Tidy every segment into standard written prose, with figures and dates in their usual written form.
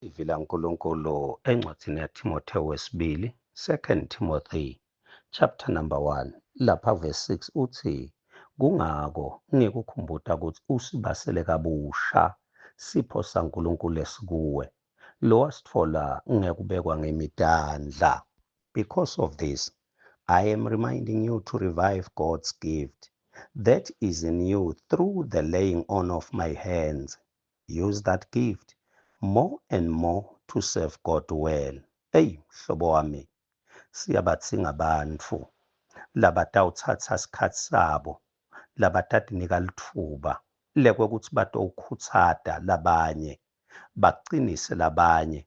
Livi laNkulunkulu encwadzini yaThimotheo wesibili, 2 Timothy chapter number 1, lapha verse 6 uthi, Kungako ngikukhumbuta ukuthi usibasele kabusha sipho saNkulunkulu lesikuwe, lowasitfola ngekubekwa ngemitandla. Because of this, I am reminding you to revive God's gift that is in you through the laying on of my hands. Use that gift more and more to serve God well. Ey, mhlobo wami, siyabadzinga bantfu labatawutsatsa sikhatsi sabo, labatatinika litfuba lekwekutsi batowukhutsata labanye, bacinise labanye,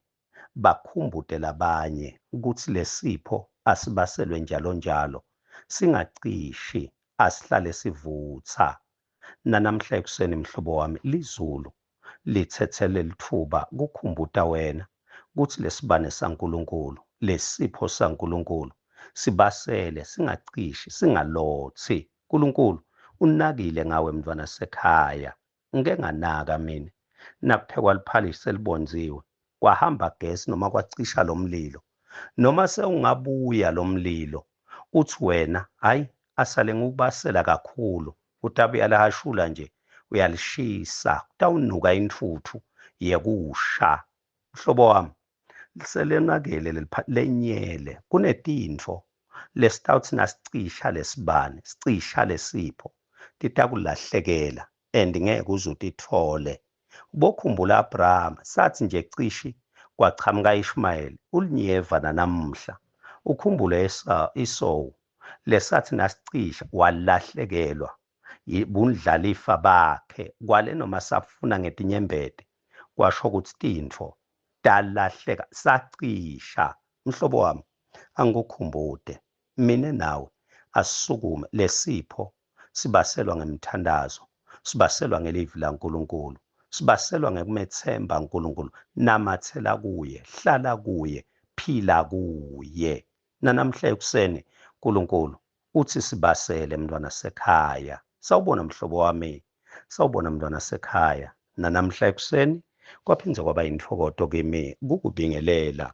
bakhumbute labanye kutsi lesipho asibaselwe njalo njalo, singacishi, asihlale sivutsa. Nanamhla ekuseni mhlobo wami, lizulu litsetse lelitfuba kukhumbuta wena kutsi lesibane saNkulunkulu, lesipho saNkulunkulu sibasele, singacishi, singalotsi. Nkulunkulu unakile ngawe mntwana sekhaya. Ngike nganaka mina nakuphekwa liphalishi selibonziwe, kwahamba gesi noma kwacisha lo mlilo, noma sewungabuya lo mlilo uthi wena hayi asale ngikubasela kakhulu, utabe uyalihashula nje uyalishisa, kutawunuka intfutfu yekusha. Mhlobo wami, selenakele lenyele kunetintfo lesitawutsi nasicisha lesibane, sicisha lesipho, titakulahlekela and ngeke uze utitfole. Ubokhumbula Abraham, sathi nje cishi kwachamuka Ishmael, ulinyeva nanamuhla. Ukhumbule Esau, lesathi nasicisha walahlekelwa bundlalifa bakhe, kwale noma safuna ngetinyembeti, kwasho ukuthi tintfo talahleka, sacisha. Mhlobo wami, angikukhumbute mina nawe asisukume, lesipho sibaselwa ngemthandazo, sibaselwa ngelivi laNkulunkulu, sibaselwa ngekumethemba uNkulunkulu. Namathela kuye, hlala kuye, phila kuye. Nanamhla ekuseni uNkulunkulu uthi sibasele mntwana sekhaya. Sawubona mhlobo wami, sawubona mntwana sekhaya. Nanamhla ekuseni kwaphindze kwaba yintfokoto kimi kukubingelela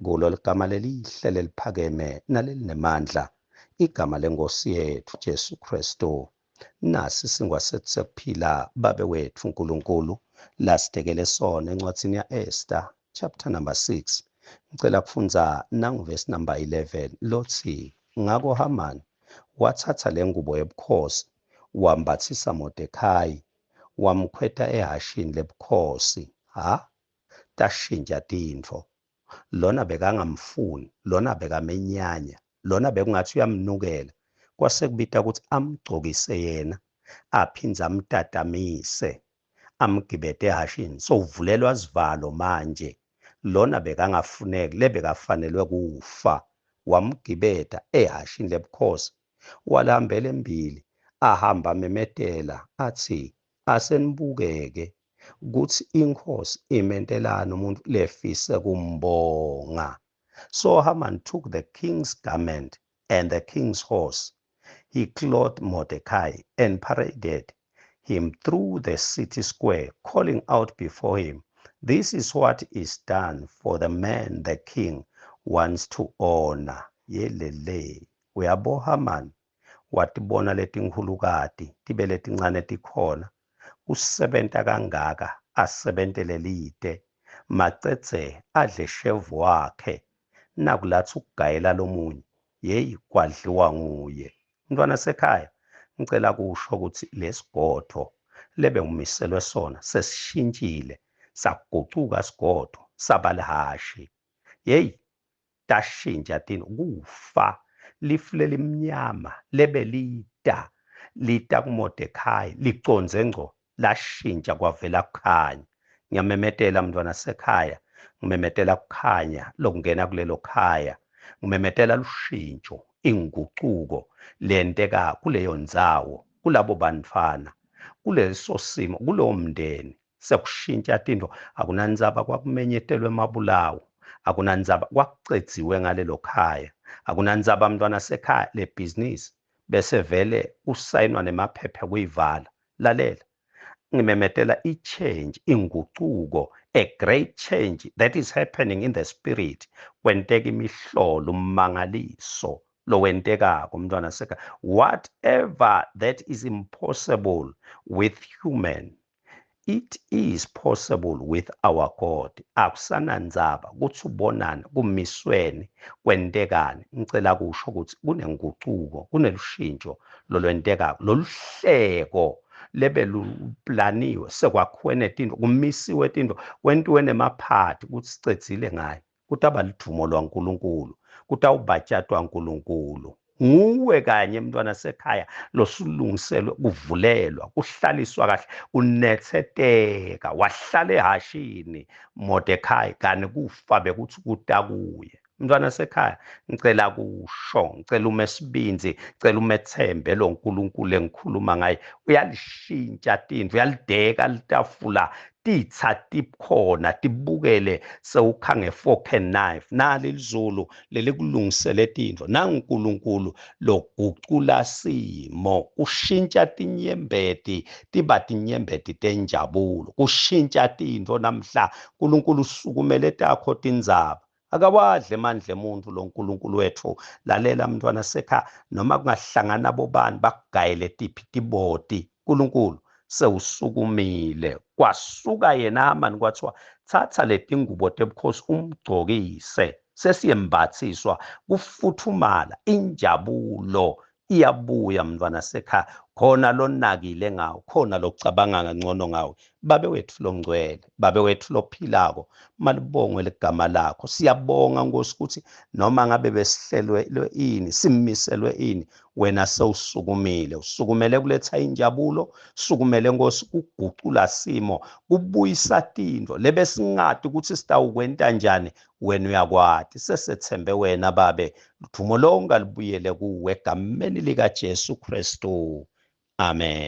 kulo ligama lelihle leliphakeme nalelinemandla, igama lenkosi yethu Jesu Kristu. Nasi singwa sethu sekuphila babe wethu uNkulunkulu lasitekele sona encwadzini ya-Esther chapter number 6. Ngicela kufundza nanguvesi number 11 lotsi, ngako Haman wathatha lengubo yebukhosi wambatsisa Mordecai, wamkhweta ehashini lebukhosi. Ha, tashintsha tintfo. Lona bekangamfuni, lona bekamenyanya, lona bekungathi uyamnukela. Kwase kubita ukuthi amgcokise yena, aphindze amtatamise, amgibete ehashini. Sowuvulelwa sivalo manje. Lona bekangafuneki, lebekafanelwe kufa. Wamgibeta ehashini lebukhosi, walihambela embili, ahamba amemetela athi, asenibukeke kutsi inkosi imentelani umuntu lefise kumbonga. So Haman took the king's garment and the king's horse. He clothed Mordecai and paraded him through the city square, calling out before him, This is what is done for the man the king wants to honor. Yelele. Uyabo Haman watibona letinkhulukati tibe letincane tikhona, kusebenta kangaka asebentele lite, macedze adle shevu wakhe, nakulatsi ukugayela lomunye, yeyi kwadliwa nguye. Mntwana sekhaya, ngicela kusho ukuthi lesigodvo lebengumiselwe sona sesishintshile, sagucuka sigodvo saba lihashi. Yeyi, tashintsha tintfo, kufa lifu lelimnyama lebelita lita kuMordecai licondze ngco, lashintsha kwavela kukhanya. Ngiyamemetela mntwana sekhaya, ngimemetela kukhanya lokungena kulelo khaya, ngimemetela lushintsho, ingucuko lenteka kuleyo ndzawo, kulabo bantfwana, kuleso simo, kulowo mndeni. Sekushintsha tintfo, akunandzaba kwakumenyetelwe emabulawo, akunandzaba kwakucedziwe ngalelo khaya, akunandzaba mntwana sekhaya le bhizinisi bese vele kusayinwa nemaphepha kuyivala. Lalela, ngimemetela i-change, ingucuko A great change that is happening in the spirit. Kwenteka imihlolo, ummangaliso lowentekako, mntwana seka. Whatever that is impossible with human, it is possible with our God. Akusanandzaba kutsi ubonani, kumisweni, kwentekani. Ngicela kusho ukuthi kunengucuko, kunelushintsho lolwentekako, loluhleko lebeluplaniwe, sekwakhiwe netintfo, kumisiwe tintfo, kwentiwe nemaphathi kutsi sicedzile ngaye. Kutaba ludvumo lwaNkulunkulu, kutawubatjatwa Nkulunkulu. Nguwe kanye mntwana sekhaya losulungiselwe kuvulelwa, kuhlaliswa kahle, kunetseteka. Wahlala ehashini Mordekai, kani kufa bekuthi kutakuye. Mntwana sekhaya, ngicela kusho, ngicela ume sibindzi, ngicela umethembe lo Nkulunkulu engikhuluma ngaye. Uyalishintsha tintfo, uyalideka litafula, titsa tikhona tibukele sewukha nge-fork and knife. Nali lizulu lelikulungisele tintfo, nanguNkulunkulu logucula simo, ushintsha tinyembeti tiba tinyembeti tenjabulo, kushintsha tintfo namhla. uNkulunkulu usukumele takho tindzaba. Akawadle emandla emuntu lo Nkulunkulu wethu. Lalela mntwana sekhaya, noma kungahlangana bobani bakugayele tiphi tiboti, uNkulunkulu sewusukumile. Kwasuka yena Hamani, kwathiwa thatha letingubo tebukhosi umgcokise. Sesiyembathiswa kufuthumala, injabulo iyabuya mntwana sekhaya. Khona lonakile ngawo, khona lokucabanga kangcono ngawe. Babe wethu longcwele, babe wethu lophilako, malibongwe ligama lakho. Siyabonga Nkosi ukuthi noma ngabe besihlelwe ini, simiselwe ini, wena sewusukumile. Usukumele kuletha injabulo, sukumele Nkosi kugucula simo, kubuyisa tintfo lebesingati ukuthi sitawukwenta njani, wena uyakwati. Sesethembe wena babe, ludvumo lonke alubuyele kuwe egameni lika Jesu Kristu. Amen.